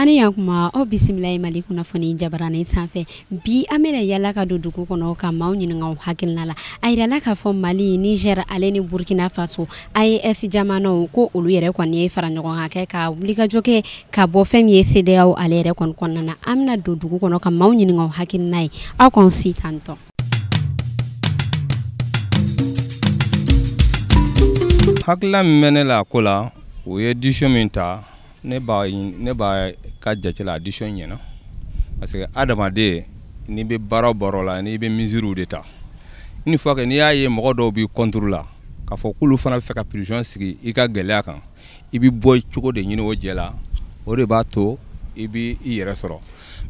Ani yan kuma aw bisimila ye Mali kunnafoni jabaranin sanfɛ. Bi an bɛna yala ka don dugu kɔnɔ ka maaw ɲininka u hakilina la. A yirala k'a fɔ Mali, Niger ale ni Burkina Faso AES jamanaw ko olu yɛrɛ kɔni ye fara ɲɔgɔn kan kɛ ka wulikajɔ kɛ ka bɔ fɛn min ye CEDEAO ale yɛrɛ kɔni kɔnɔna na. An bɛna don dugu kɔnɔ ka maaw ɲininka u hakilina ye. Aw k'an si tantɔ. Hakilina min bɛ ne la a ko la, u ye décision min ta, ne b'a ka jate la a décision ɲɛna, parce que adamaden n'i bɛ baara o baara la, n'i bɛ mesure de ta, une fois que n'i y'a ye mɔgɔ dɔw b'i contre la k'a fɔ k'olu fana bɛ fɛ ka pression sigi i ka gɛlɛya kan, i bɛ bɔ cogo de ɲini o jɛ la, o de b'a to i b'i yɛrɛ sɔrɔ.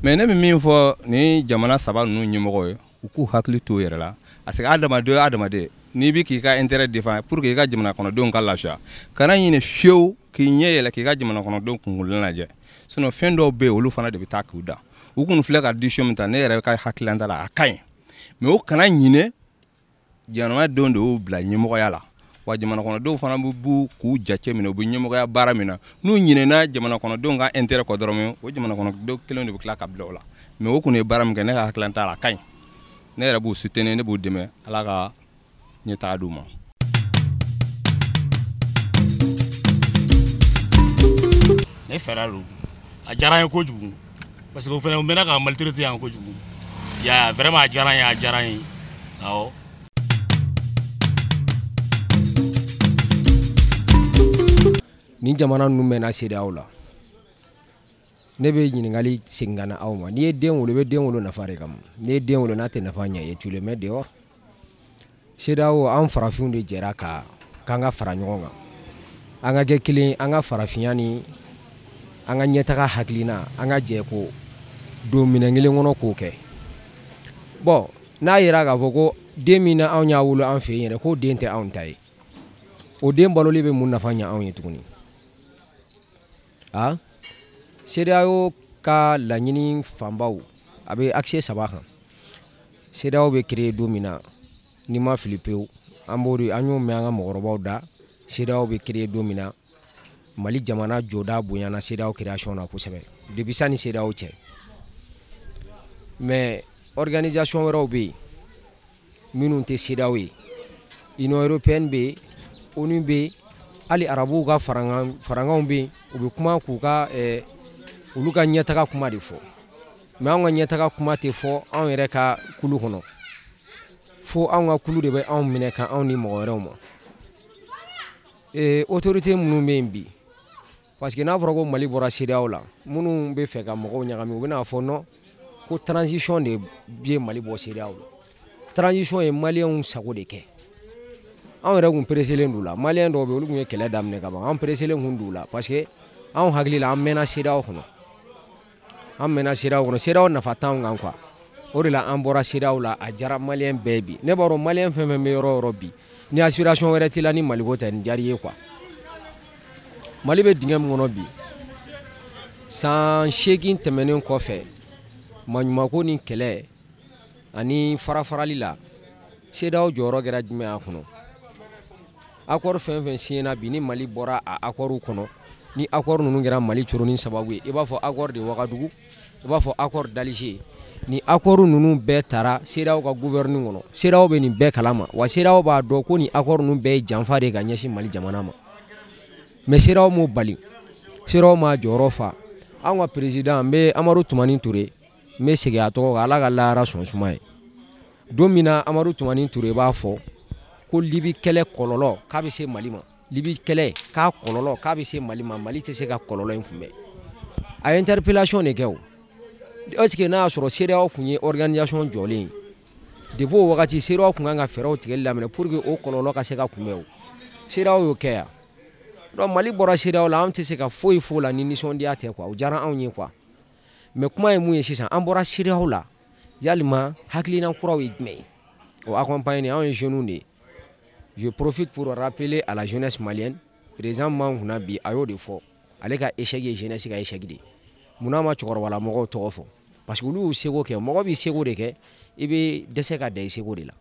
Mais ne bɛ min fɔ ni jamana saba ninnu ɲɛmɔgɔ ye, u k'u hakili to u yɛrɛ la, parce que adamaden o adamaden n'i bɛ k'i ka intérêt défendre pour que i ka jamana kɔnɔdenw ka lafiya, kana ɲinɛ fiyewu k'i ɲɛ yɛlɛ k'i ka jamana kɔnɔdenw kunkolo lajɛ, sinon fɛn dɔw bɛ yen olu fana de bɛ taa k'u da. U kun filɛ ka décision min ta, ne yɛrɛ ka hakilina la a ka ɲi, mais o kana ɲinɛ jamanadenw de y'u bila ɲɛmɔgɔya la, wa jamana kɔnɔdenw fana b'u k'u jate minɛ u bɛ ɲɛmɔgɔya baara min na. N'u ɲinɛna jamana kɔnɔdenw ka intérêt kɔ dɔrɔn, o jamana kɔnɔdenw kelen de bɛ tila ka bila o la. Mais o kun ye baara min kɛ, ne ka hakilina la a ka ɲi, ne yɛrɛ b'u soutenir, ne b'u dɛmɛ, Ala ka ɲɛtaga d'u ma. Ne fɛla don, a diyara n ye kojugu, parce que o fana u mɛnna ka maltraiter yan kojugu. Ya vraiment a diyara n ye, a diyara n ye, awɔ. Nin jamana ninnu mɛnna CEDEAO la, ne bɛ ɲininkali segin ka na aw ma. N'i ye den wolo, i bɛ den wolo nafa de kama. N'i ye den wolo n'a tɛ nafa ɲɛ ye, tu le mets dehors. CEDEAO, an farafinw de jɛra ka k'an ka fara ɲɔgɔn kan, an ka kɛ kelen, an ka farafinya ni an ka ɲɛtaga hakilina, an ka jɛ ko don minɛn kelen kɔnɔ k'o kɛ. Bon, n'a yera k'a fɔ ko den min na anw y'a wolo an fɛ yen yɛrɛ, k'o den tɛ anw ta ye, o den baloli bɛ mun nafa ɲɛ anw ye tuguni? Ah, CEDEAO ka laɲini fanbaw a bɛ axe saba kan. CEDEAO bɛ créer don min na, n'i ma fili pewu, an b'o de, an y'o mɛn an ka mɔgɔkɔrɔbaw da. CEDEAO bɛ créer don min na, Mali jamana jɔda bonyana CEDEAO création na kosɛbɛ depuis sanni CEDEAO cɛ. Mais organisation wɛrɛw bɛ yen minnu tɛ CEDEAO ye, Union européenne bɛ yen, ONU bɛ yen, hali arabuw ka farankanw bɛ yen, u bɛ kuma k'u ka olu ka ɲɛtaga kuma de fɔ. Mais anw ka ɲɛtaga kuma tɛ fɔ anw yɛrɛ ka kulu kɔnɔ, fo anw ka kulu de bɛ anw minɛ ka anw ni mɔgɔ wɛrɛw ma. Autorité minnu bɛ yen bi, parce que n'a fɔra ko Mali bɔra CEDEAO la, minnu bɛ fɛ ka mɔgɔw ɲagami, u bɛna fɔ non ko transition de ye Mali bɔ CEDEAO la. Transition ye maliyɛnw sago de kɛ. Anw yɛrɛ kun pereselen d'u la, maliyɛn dɔw bɛ yen olu kun ye kɛlɛ daminɛ ka ban, an pereselen kun d'u la, parce que anw hakili la an mɛnna CEDEAO kɔnɔ, an mɛnna CEDEAO kɔnɔ, CEDEAO nafa t'anw kan quoi. O de la an bɔra CEDEAO la, a diyara maliyɛn bɛɛ bi. Ne b'a dɔn maliyɛn fɛn fɛn bɛ yɔrɔ o yɔrɔ bi, ni aspiration wɛrɛ t'i la ni Maliko tɛ, nin diyar'i ye quoi. Mali bɛ dingɛ min kɔnɔ bi, san 8 tɛmɛnen kɔfɛ, maɲumako ni kɛlɛ ani farafarali la, CEDEAO jɔyɔrɔ kɛra jumɛn y'a kɔnɔ? Accord fɛn fɛn signé bi ni Mali bɔra a accord kɔnɔ, ni accord ninnu kɛra Mali coroni sababu ye, i b'a fɔ accord de Ouagadougou, i b'a fɔ accord d'Alger, ni accord ninnu bɛɛ taara CEDEAO ka gouverne kɔnɔ, CEDEAO bɛ nin bɛɛ kalama, wa CEDEAO b'a dɔn ko nin accord ninnu bɛɛ ye janfa de ye ka ɲɛsin Mali jamana ma. Mais CEDEAO m'o bali, CEDEAO m'a jɔyɔrɔ fa. Anw ka président n bɛ Amadu Tumani Ture, n bɛ segin a tɔgɔ kan, Ala ka lahara sɔn suma ye. Don min na Amadu Tumani Ture b'a fɔ ko Libi kɛlɛ kɔlɔlɔ k'a bɛ se Mali ma, Libi kɛlɛ k'a kɔlɔlɔ k'a bɛ se Mali ma, Mali tɛ se ka kɔlɔlɔ in kunbɛn. A ye interpellation de kɛ o. Est-ce que n'a y'a sɔrɔ CEDEAO kun ye organisation jɔlen ye, depuis o wagati CEDEAO kun kan ka fɛɛrɛw tigɛli daminɛ pour que o kɔlɔlɔ ka se ka kunbɛn o. CEDEAO y'o kɛ yan. Donc Mali bɔra CEDEAO la, anw tɛ se ka foyi f'o la ni nisɔndiya tɛ quoi, o diyara anw ye quoi. Mais kuma ye mun ye sisan, an bɔra CEDEAO la, yalima hakilina kuraw ye jumɛn ye? O accompagner, anw ye jeunes de ye. Je profite pour rappeler à la jeunesse malienne, président m'an kunna bi a y'o de fɔ, ale ka échec ye jeunesse ka échec de ye. Munna ma cɛkɔrɔbalamɔgɔw tɔgɔ fɔ? Parce que olu y'u seko kɛ, mɔgɔ b'i seko de kɛ, I bɛ dɛsɛ ka dan i seko de la.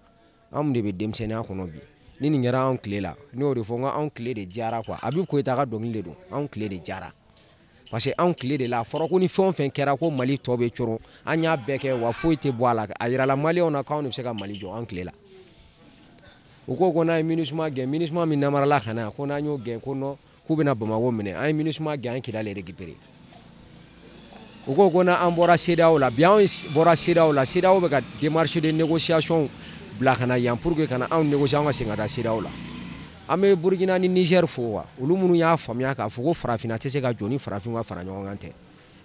Anw de bɛ denmisɛnninya kɔnɔ bi. Ni nin kɛra anw tile la, ne y'o de fɔ n ko anw tile de diyara quoi. Habib Koyita ka dɔnkili de don, anw tile de diyara. Parce que anw tile de la, a fɔra ko ni fɛn o fɛn kɛra ko Mali tɔ bɛ coron, an y'a bɛɛ kɛ wa foyi tɛ bɔ a la. A yirala maliyɛnw na k'anw de bɛ se ka Mali jɔ anw tile la. U ko ko n'an ye MINUSMA gɛn, MINUSMA min namarala ka na, ko n'an y'o gɛn ko non, k'u bɛna Bamakɔ minɛ. An ye MINUSMA gɛn, an ye Kidali récupéré. U ko ko n'an bɔra CEDEAO la, bi anw bɔra CEDEAO la, CEDEAO bɛ ka démarche de négociation bila ka na yan pour que ka na anw négocier an ka segin ka taa CEDEAO la. An bɛ Burukina ni Niger fo wa, olu minnu y'a faamuya k'a fɔ ko farafinna tɛ se ka jɔ ni farafinw ka fara ɲɔgɔn kan tɛ.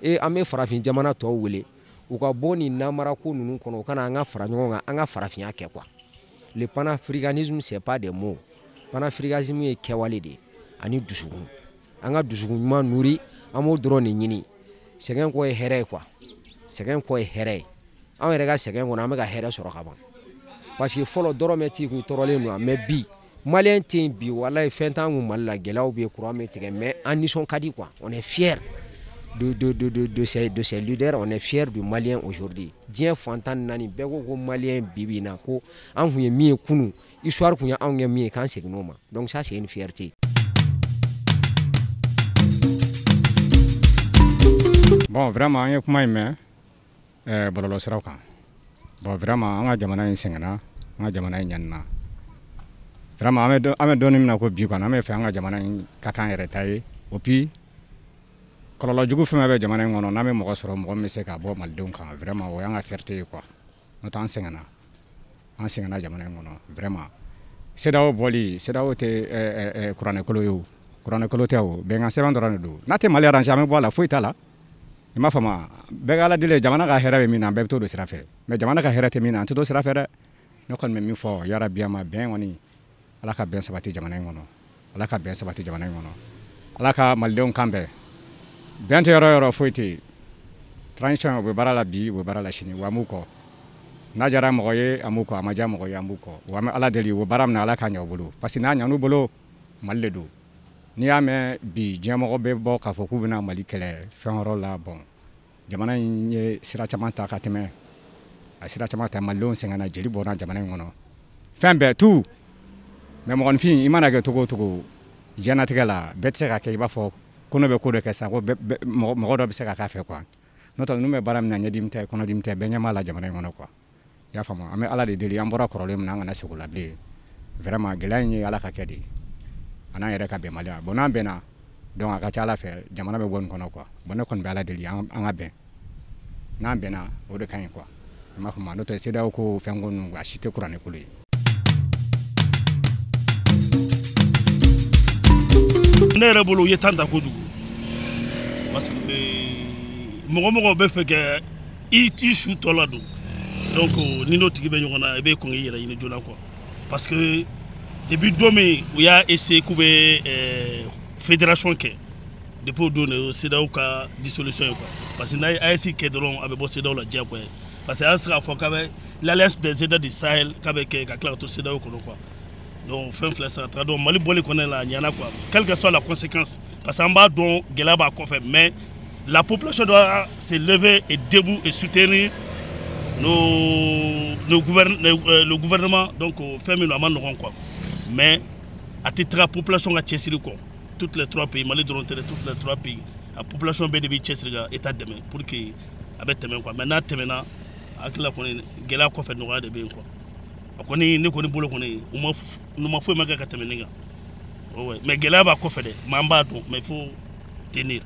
E an bɛ farafin jamana tɔw wele u ka bɔ nin namara ko ninnu kɔnɔ, u ka na an ka fara ɲɔgɔn kan, an ka farafinya kɛ quoi. Le panafricanisme, c'est pas des mots. Panafricanisme ye kɛwale de ye ani dusukun. An ka dusukun ɲuman nourri, an b'o dɔrɔn de ɲini. Sɛgɛn kɔ ye hɛrɛ ye quoi. Sɛgɛn kɔ ye hɛrɛ ye. Anw yɛrɛ ka sɛgɛn kɔnɔ, an bɛ ka hɛrɛ sɔrɔ ka ban. Parce que fɔlɔ dɔrɔmɛ t'i kun, tɔɔrɔlen don, mais bi maliyɛn tɛ yen bi, walayi fɛn t'an kun Mali la, gɛlɛyaw bɛ yen, courant bɛ tigɛ, mais an nisɔn ka di quoi. On est fier de ces leaders, on est fier du Malien aujourd'hui. Diɲɛ fan 14 bɛɛ ko ko maliyɛn bi bi in na, ko an kun ye min ye kunun, histoire kun ye anw kɛ min ye, k'an segin n'o ma. Donc ça, c'est une fierté. Bon, vraiment an ye kuma in mɛn bɔlɔlɔsiraw kan. Bon, vraiment an ka jamana in sɛgɛnna, an ka jamana in ɲanina. Vraiment an bɛ dɔɔnin min na ko bi kɔni, an bɛ fɛ an ka jamana in ka k'an yɛrɛ ta ye. Et puis kɔlɔlɔ jugu fɛn fɛn bɛ jamana in kɔnɔ, n'an bɛ mɔgɔ sɔrɔ, mɔgɔ min bɛ se ka bɔ malidenw kan, vraiment o y'an ka fierté ye quoi. N'o tɛ an sɛgɛnna, an sɛgɛnna jamana in kɔnɔ vraiment. CEDEAO bɔli, CEDEAO tɛ kuranɛkolo ye o, kuranɛkolo tɛ o, bɛnkan sɛbɛn dɔrɔn de don. N'a tɛ Mali arranger, an bɛ bɔ a la, foyi t'a la. I m'a faamu, bɛɛ ka Ala deli, jamana ka hɛrɛ bɛ min na, an bɛɛ bɛ t'o de sira fɛ. Mais jamana ka hɛrɛ tɛ min na, an tɛ t'o sira fɛ dɛ. Ne kɔni bɛ min fɔ, yarabi a ma bɛn kɔni, Ala ka bɛn sabati jamana in kɔnɔ, Ala ka bɛn sabati jamana in kɔnɔ, Ala ka malidenw kan bɛn. Bɛn tɛ yɔrɔ o yɔrɔ, foyi tɛ yen. Transition, u bɛ baara la bi, u bɛ baara la sini, wa an b'u kɔ. N'a diyara mɔgɔ ye, an b'u kɔ, a ma diya mɔgɔ ye, an b'u kɔ. Wa an bɛ Ala deli, u bɛ baara min na, Ala k'a ɲɛ u bolo, parce que n'a ɲɛn'u bolo, Mali de don. N'i y'a mɛn bi diɲɛmɔgɔ bɛ bɔ k'a fɔ k'u bɛna Mali kɛlɛ fɛn wɛrɛw la, bon, jamana in ye sira caman ta ka tɛmɛ, a sira caman ta, malidenw sɛgɛnna, jeli bɔnna jamana in kɔnɔ, fɛn bɛɛ tout. Mais mɔgɔninfin, i mana kɛ cogo o cogo diɲɛlatigɛ la, bɛɛ tɛ se ka kɛ i b'a fɔ ko ne bɛ ko dɔ kɛ sisan ko mɔgɔ dɔ bɛ se ka k'a fɛ quoi. N'o tɛ ninnu bɛ baara min na, ɲɛdimi tɛ, kɔnɔdimi tɛ, bɛɛ ɲɛ b'a la jamana in kɔnɔ quoi. I y'a faamu, an bɛ Ala de deli, an bɔra kɔrɔlen min na, an kana segin o la bilen. Vraiment gɛlɛya in ye Ala ka kɛ de ye, a n'an yɛrɛ ka bɛnbaliya. Bon, n'an bɛnna donc, a ka ca Ala fɛ, jamana bɛ bɔ nin kɔnɔ quoi. Bon, ne kɔni bɛ Ala deli, an ka bɛn. N'an bɛnna, o de ka ɲi quoi. I m'a faamu, n'o tɛ CEDEAO ko fɛn ko ninnu, a si tɛ kuranɛkolo ye. Ne yɛrɛ bolo, u ye temps ta kojugu, parce que mɔgɔ mɔgɔ bɛ fɛ ka i su tɔ la don, donc ni n'o tigi bɛ ɲɔgɔn na, i bɛ kɔn k'i yɛrɛ ɲini joona quoi. Parce que depuis don min u y'a essayé k'u bɛ fédération kɛ, depuis o don de CEDEAO ka dissolution ye quoi. Parce que n'a ye AES kɛ dɔrɔn, a bɛ bɔ CEDEAO la diyagoya ye. Parce que an tɛ se k'a fɔ k'a bɛ l'alliance des états du Sahel k'a bɛ kɛ ka tila ka to CEDEAO kɔnɔ quoi. Donc fɛn fila se ka taga. Donc Mali bɔli kɔnɔ la, a ɲɛna quoi, quelle que soit la conséquence, parce que an b'a dɔn gɛlɛya b'a kɔfɛ, mais la population doit se lever et debout et soutenir le gouvernement. Donc fɛn min don, a ma nɔgɔn quoi, mais a tɛ taga population ka cɛsiri kɔ. Toutes les trois pays, Mali dɔrɔn tɛ dɛ, toutes les trois pays, a population bɛɛ de b'i cɛsiri ka état dɛmɛ pour que a bɛ tɛmɛ quoi. Mais n'a tɛmɛna, hakili la kɔni, gɛlɛya kɔfɛ nɔgɔya de bɛ yen quoi. A kɔni, ne kɔni bolo kɔni, u ma u ma foyi ma kɛ ka tɛmɛ nin kan. Ouais, mais gɛlɛya b'a kɔfɛ dɛ, mais an b'a dɔn, mais il faut tenir.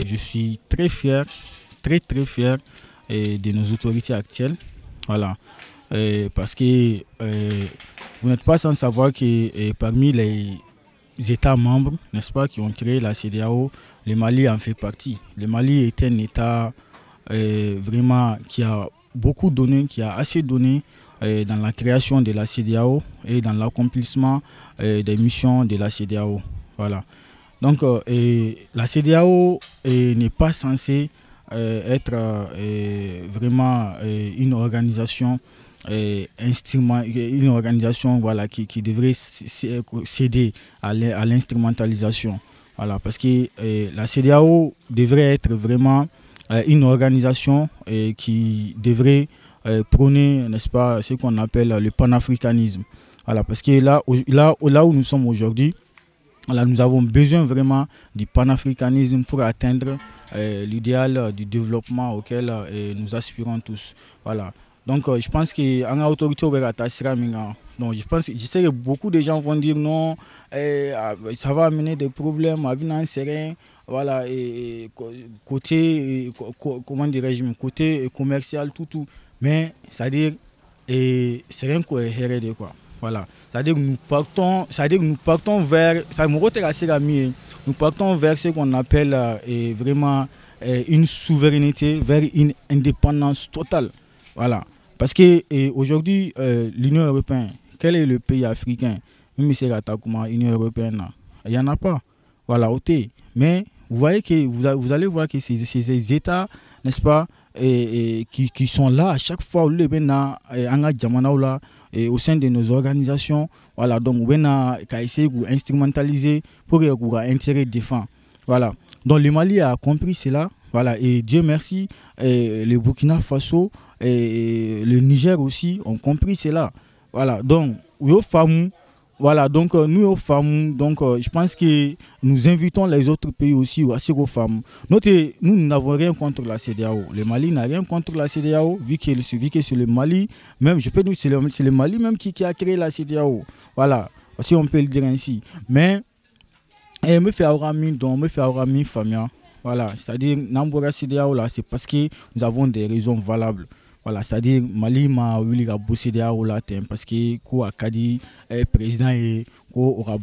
Je suis très fier, très très fier de nos autorités actuelles. Voilà. Parce que vous n'êtes pas sans savoir que parmi les États membres, n'est-ce pas, qui ont créé la CEDEAO, le Mali en fait partie. Le Mali est un État vraiment qui a beaucoup donné, qui a assez donné dans la création de la CEDEAO et dans l'accomplissement des missions de la CEDEAO. Voilà. Donc la CEDEAO n'est pas censée être vraiment une organisation, voilà, qui devrait céder à l'instrumentalisation. Voilà, parce que la CEDEAO devrait être vraiment une organisation qui devrait prôner, n'est-ce pas, ce qu'on appelle le panafricanisme. Voilà, parce que là où nous sommes aujourd'hui, là, nous avons besoin vraiment du panafricanisme pour atteindre l'idéal du développement auquel nous aspirons tous. Voilà. Donc je pense qu'en autorité, donc je pense, je sais que beaucoup de gens vont dire non, ça va amener des problèmes, voilà, et côté, comment dirais-je, côté commercial, tout. Mais c'est-à-dire, c'est rien qu'on quoi. Voilà. C'est-à-dire que nous partons, vers, nous partons vers ce qu'on appelle vraiment une souveraineté, vers une indépendance totale. Voilà. Parce que aujourd'hui, l'Union européenne, quel est le pays africain? Même si l'Union européenne, il n'y en a pas. Voilà, ok. Mais vous voyez que vous allez voir que ces États, n'est-ce pas, qui sont là à chaque fois, au sein de nos organisations, voilà, donc on a essayé d'instrumentaliser pour intérêt défendre. Voilà. Donc le Mali a compris cela. Voilà, et Dieu merci, et le Burkina Faso et le Niger aussi ont compris cela. Voilà, donc, voilà, donc nous aux femmes, donc je pense que nous invitons les autres pays aussi à aux femmes. Notez, nous n'avons rien contre la CEDEAO. Le Mali n'a rien contre la CEDEAO, vu que c'est le Mali, même, je peux dire, c'est le Mali même qui a créé la CEDEAO. Voilà, si on peut le dire ainsi. Mais, me fait avoir mis, donc, me fait avoir mis famille. Voilà, c'est-à-dire, Nambora CEDEAO là, c'est parce que nous avons des raisons valables. Voilà, c'est-à-dire, Mali m'a eu la CEDEAO là, parce que quoi, Kadi, président et quoi,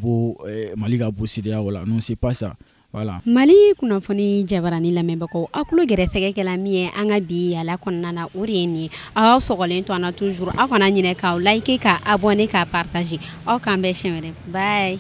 Mali a CEDEAO là. Non, c'est pas ça. Voilà. Mali kunnafoni jabarani lamɛnbagaw aw tulo gɛrɛsɛgɛ kɛla min ye an ka bi yala kɔnɔna na o de ye nin ye aw sɔgɔlen to an na toujours aw kana ɲinɛ k'aw like ka abonner ka partager aw k'an bɛn siɲɛ wɛrɛ bye.